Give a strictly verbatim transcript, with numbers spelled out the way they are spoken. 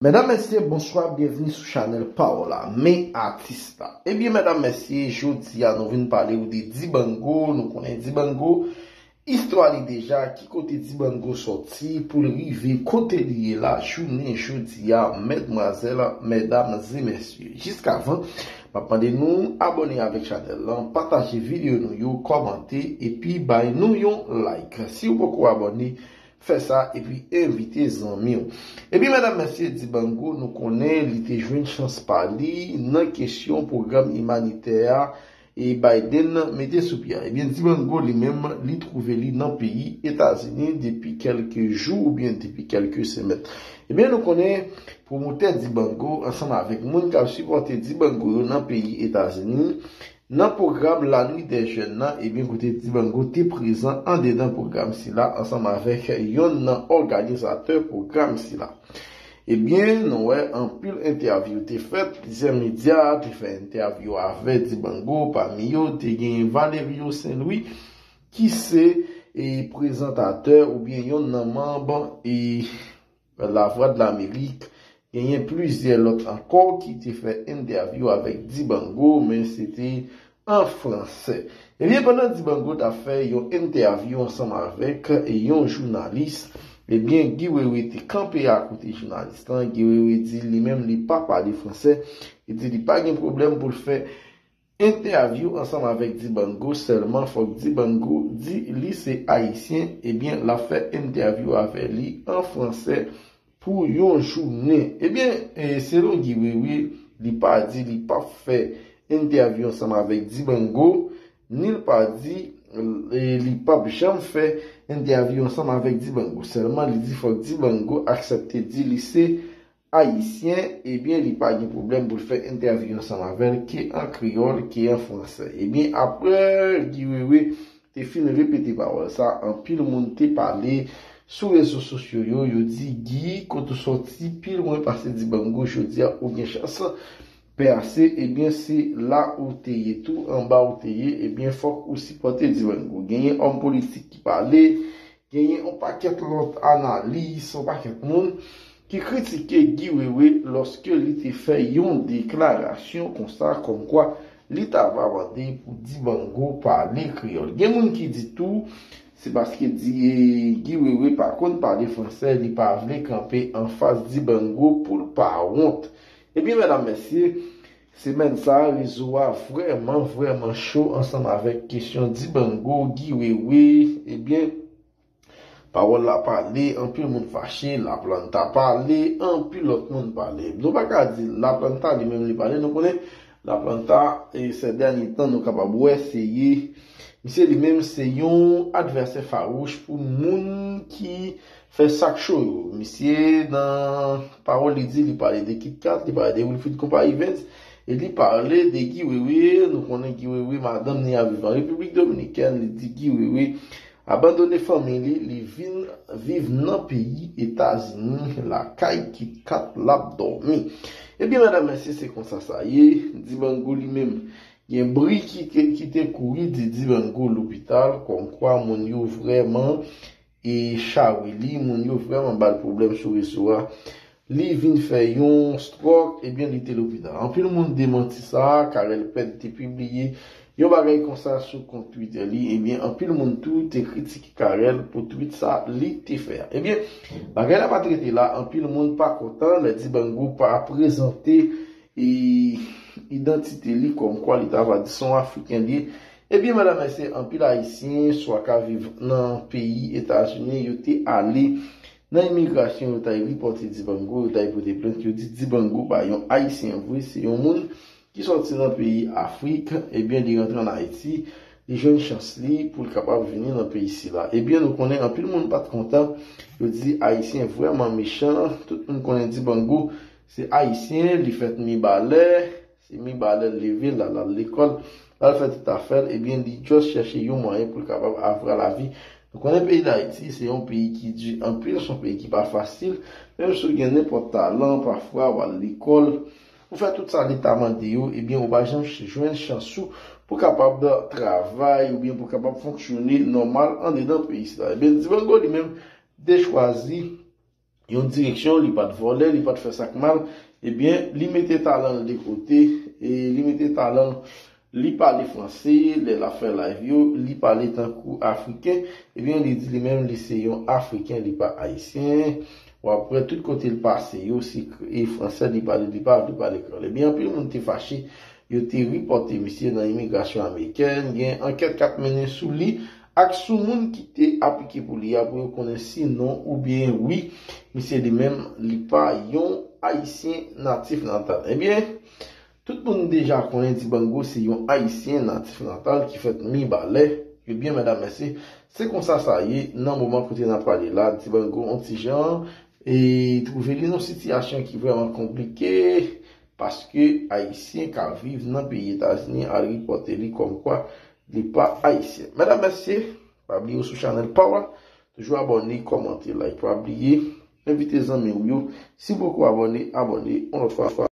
Medam, mesye, bonswa, byenvini sou chanèl Pawòl la, men atis la. Ebyen, medam, mesye, jodi a nou vin pale w de Dibango. Nou konnen Dibango, istwa li deja, ki kote Dibango sòti pou l rive kote li ye la, jounen jodi a, medmwazèl, medam e mesye. Jiskavan, m ap mande nou abòne avèk chanèl lan, pataje videyo nou yo, kòmante, epi bay nou yon like. Si w poko abòne, fè sa epi envite zanmi w. Ebyen, medam, mesye, Dibango, nou konnen li te jwenn chans pa li nan kesyon pwogram imanitè a e Biden mete sou pye a. Ebyen, Dibango li menm, li twouve li nan peyi Etazini depi kèlke jou oubyen depi kèlke semèn. Ebyen, nou konnen pwomotè Dibango ansanm avèk moun k ap sipòte Dibango yo nan peyi Etazini, nan pwogram La Nuit des Jeunes nan, ebyen, kote Dibango te prezan andedan pwogram sila ansanm avèk yonn nan òganizatè pwogram sila. Ebyen, nou wè anpil entèvyou te fèt, plizyè medya te fè entèvyou avèk Dibango, pami yo te gen Valerio Saint Louis, ki se e, prezantatè oubyen yonn nan manm e, Lavwadlamerik. Genyen plizyè lòt ankò ki te fè entèvyou avèk Dibango, men se te an fransè. Ebyen, pandan Dibango t ap fè yon entèvyou ansanm avèk yon jounalis, ebyen, Guy Wewe te kanpe akote jounalis lan. Guy Wewe di li menm li pa pale fransè. Li di li pa gen pwoblèm pou l fè entèvyou ansanm avèk Dibango, sèlman fòk Dibango di li se ayisyen, ebyen, l ap fè entèvyou avè li an fransè pou yon jounen. Ebyen, e, selon Guy Wewe, li pa di li p ap fè entèvyou ansanm avèk Dibango, ni l pa di, e, li p ap janm fè entèvyou ansanm avèk Dibango. Sèlman, li di fòk Dibango aksepte di li se ayisyen, ebyen, li pa gen pwoblèm pou l fè entèvyou ansanm avè l, ke an kreyòl, ke an fransè. Ebyen, apre Guy Wewe te fin repete pawòl sa, anpil moun te pale sou rezo sosyo yo, yo di, Guy, kote w sòti pi lwen pase Dibango jodi a, ou gen chans pase, ebyen, se la ou te ye tou, anba ou te ye, ebyen, fòk ou sipòte Dibango. Genyen òm politik ki pale, genyen yon pakèt lòt analis, yon pakèt moun ki kritike Guy Wewe lòske li te fè yon deklarasyon konsa, kòmkwa li ta va mande pou Dibango pale kreyòl. Gen moun ki di tou, se paske di, Guy Wewe pa konn pale fransè, li pa vle kanpe anfas Dibango pou l pa wont. Ebyen, medam, mesye, semèn sa a, rezo a vrèman, vrèman cho ansanm avèk kesyon Dibango, Guy Wewe, ebyen, pawòl la pale, anpil moun fache, Laplanta pale, anpil lòt moun pale. Nou pa ka di Laplanta li menm li pale, nou konnen Laplanta, e, sè dènye tan, nou kapab wè, se ye, misye li menm se yon advèsè fawouch pou moun ki fè sa k cho yo. Misye, nan pawòl li di, li pale de KitKat, li pale de Wilfrid Konpa Events, e li pale de Guy Wewe. Nou konnen Guy Wewe, madanm ni a viv an Repiblik Dominikèn, li di Guy Wewe abandone fanmi li, li vin viv nan peyi Etazini, lakay KitKat l ap dòmi. Ebyen, medam, mesye, se konsa sa ye. Dibango li menm, gen bri ki te, ki te kouri di Dibango lopital, kòmkwa moun yo vrèman e chawe li, moun yo vrèman ba l pwoblèm sou rezo a. Li vin fè yon stroke, ebyen, li te lopital. Anpil moun demanti sa, Carel Pède te pibliye yon bagay konsa sou kont Twitter li, ebyen, anpil moun tou te kritike Carel pou tweet sa li te fè a. Ebyen, bagay la pa t rete la, anpil moun pa kontan lè Dibango pa prezante e idantite li kòmkwa li ta va di se yon Afriken li ye. Ebyen, medam, mesye, anpil Ayisyen, swa ka viv nan peyi Etazini, yo te ale nan imigrasyon, yo t al ripòte Dibango, yo t al pote plent, yo di Dibango pa yon Ayisyen vre, se yon moun ki sòti nan peyi Afrik, ebyen, li rantre ann Ayiti, li jwenn chans li pou l kapab vini nan peyi sila. Ebyen, nou konnen anpil moun pa t kontan, yo di Ayisyen vrèman mechan, tout moun konnen Dibango se Ayisyen, li fèt Mibalè, se Mibalè l leve, l al, al lekòl, l al fè tout afè l, ebyen, li just chèche yon mwayen pou l kapab avwa lavi. Nou konnen peyi Dayiti, se yon peyi ki di anpil, se yon peyi ki pa fasil. Menm si w gen nenpòt talan, pafwa, w al lekòl, ou fè tout sa Leta mande yo, ebyen, ou pa janm ch-, jwenn chans ou pou kapab travay oubyen pou kapab fonksyone nòmal andedan peyi sila. Ebyen, Dibango li menm, te chwazi yon direksyon, li pa t vòlè, li pa t fè sa k mal, ebyen, li mete talan l de kote, e li mete talan l, li pale franse, lè l ap fè live yo, li pale tankou Afriken, ebyen, li di li menm, li se yon Afriken, li pa Ayisyen. W ap wè tout kote l pase yo, se k-, e franse li pale, li pa vle pale kreyòl. Ebyen, anpil moun te fache, yo te ripòte misye nan imigrasyon amerikèn. Gen ankèt k ap mennen sou li ak sou moun ki te aplike pou li a pou yo konnen si non oubyen wi, misye li menm, li pa yon Ayisyen natif natal. Ebyen, tout moun deja konnen Dibango se yon Ayisyen natif natal ki fèt Mibalè. Ebyen, medam, mesye, se konsa sa ye nan moman kote n ap pale la. Dibango, on ti jan, e twouve li nan sitiyasyon ki vrèman konplike, paske Ayisyen k ap viv nan peyi Etazini al ripòte li kòmkwa li pa Ayisyen. Medam, mesye, pa bliye w sou chanèl pa w la, toujou abòne, kòmante, like, pa bliye, envite zanmi w yo. Si w poko abòne, abòne, yon lòt fwa.